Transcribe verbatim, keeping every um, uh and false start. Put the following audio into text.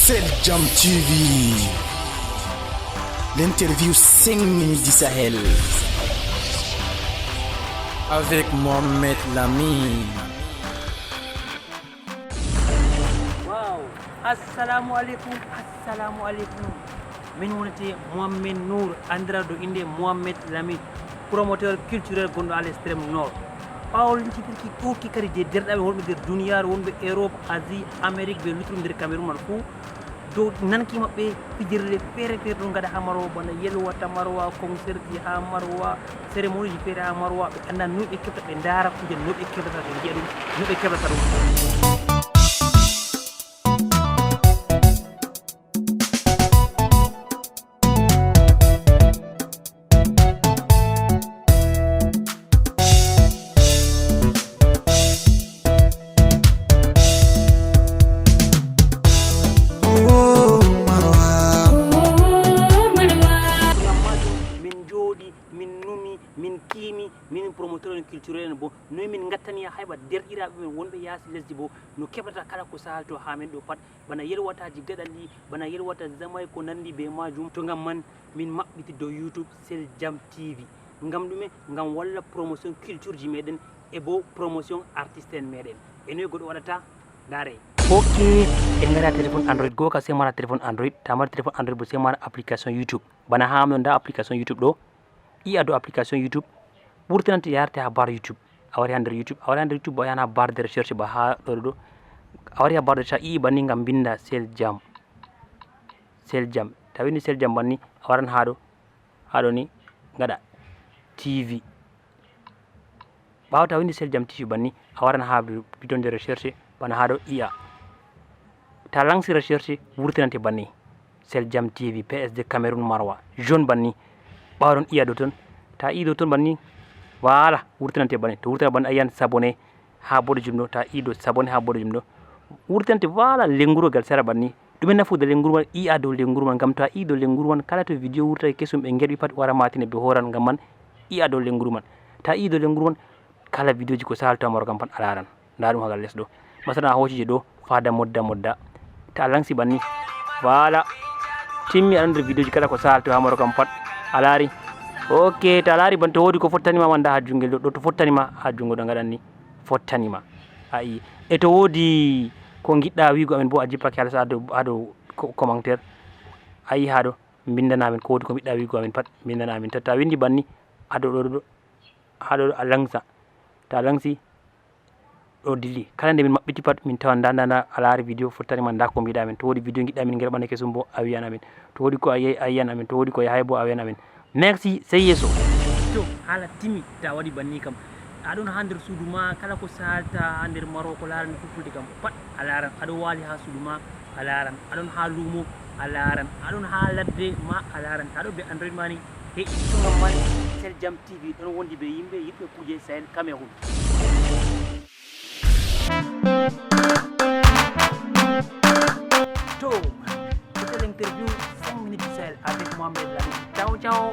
Sel Jam T V, l'interview cinq minutes du Sahel, avec Mohamed Lamine. Waaw, assalamu aleykum, assalamu aleykum. Min wonete Mohamed Nour, anndiraaɗo innde Mohamed Lamine, promoteur culturel gonɗo à l'extrême nord. Ɓaawo lincitirki ɗuuɗki kadi je deerɗaaɓe wonɓe nder duniyaaru, wonɓe Europe, Asie, Amérique, be luttuɗum nder Cameroun man fuu, dow nanki maɓɓe fijirle feere feere ɗon ngaɗa haa Marowa, bana yelwata Marowa, concert ji haa Marowa, cérémonie ji feere haa Marowa, ɓe annda noy ɓe keɓta, ɓe ndaara kuje no ɓe keɓtata, ɓe ngi'a ɗum no ɓe keɓtata ɗum. Ngam maajum, min njooɗi, min numi, min kiimi, min promoteur en culturel en bo, noy min ngattani haa heɓa deerɗiraaɓe men wonɓe yaasi lesdi bo, no keɓata kala ko sahalto haa men ɗo pat, bana yelwataaji gaɗal ɗi, bana yelwata zamay ko nanndi be maajum. To ngam man, min maɓɓiti dow YouTube Sel Jam T V. Ngam ɗume? Ngam walla promotion culture ji meɗen e bo promotion artiste en meɗen. E noy goɗɗo waɗata? Ndaare. Ok, en ngara téléphone Android, gooka sey mara téléphone Android, ta mari téléphone Android bo sey mara application YouTube. Bana haa am ɗo, nda application YouTube ɗo. Yi'a dow application YouTube, wurtinante yarte haa bar YouTube. A wari haa nder YouTube, a wari haa nder YouTube bo a yahan haa bar de recherche ba haa ɗo ɗo. A wari haa bar de recherche, a yi'i banni ngam binda Sel Jam. Sel Jam. Ta windi Sel Jam banni, a waran haa ɗo, haa ɗo ni, ngaɗa T V. Ɓaawo ta windi Sel Jam T V banni, a waran haa bidon de recherche, bana haa ɗo yi'a. Ta lansi recherche, wurtinante banni. Sel Jam T V, P S D Cameroun Marowa. Jaune banni. Ɓaawo ɗon yi'a ɗo ton. Ta yi'i ɗo ton banni, voilà, wurtinante banni. To wurtina banni, a yi'an s'abonner haa boɗejum ɗo. Ta yi'i ɗo s'abonner haa boɗejum ɗo. Wurtinante, voilà, lenguru gal sera banni. Ɗume nafuuda lenguru man? Yi'a dow lenguru man, ngam to a yi'i dow lenguru man, kala to video wurtake kesum, ɓe ngerɓi pat wara maatine be horan, ngam man yi'a dow lenguru man. Ta yi'i dow lenguru man, kala videoji ko sahalto haa maro kam pat a laaran. Nda ɗum haa gal les ɗo. Masalan, a hooci je ɗo, faada modda modda. Ta lansi banni. Voilà. Timmi aɗon nder videoji kala ko sahalto haa maro kam pat. A laari? Ok, ta laari ban to woodi ko fottani ma, man nda haa jungel ɗo, ɗo to fottani ma haa jungo ɗo ngaɗan ni. Fottani ma. A yi'i. E to woodi ko ngiɗɗa wi'ugo amin bo, a jippake haa les haa dow, haa dow ko-, commentaire. A yi'i haa ɗo, mbindana amin ko woodi ko ngiɗɗa wi'ugo amin pat, mbindana amin. To, to a windi banni, haa dow ɗo, ɗo, ɗo, haa ɗo, ɗo a lansa. To a lansi, ɗo dilli. Kala nde min maɓɓiti pat, min tawan nda, nda, nda, a laari video fottani ma, nda ko mbiɗa amin. To woodi video ngiɗɗa min ngerɓana kesum bo, a wi'an amin. To woodi ko a yi'ay, a yi'an amin. To woodi ko yahay bo, a wi'an amin. Merci, sey yeeso. To, haala timi, ta waɗi banni kam. A ɗon haa nder suudu ma, kala ko sahalta haa nder maro ko laarani fulfulde kam pat, a laaran. A ɗon waali haa suudu ma, a laaran. A ɗon haa luumo, a laaran. A ɗon haa ladde ma, a laaran. Ta ɗo be Android ma ni, he'i. To ngam man, Sel Jam T V ɗon wondi be yimɓe yiɗɓe kuje Sahel Cameroun. To, c'était l'interview cinq minutes Sahel avec Mohamed Lamine. Ciao, ciao.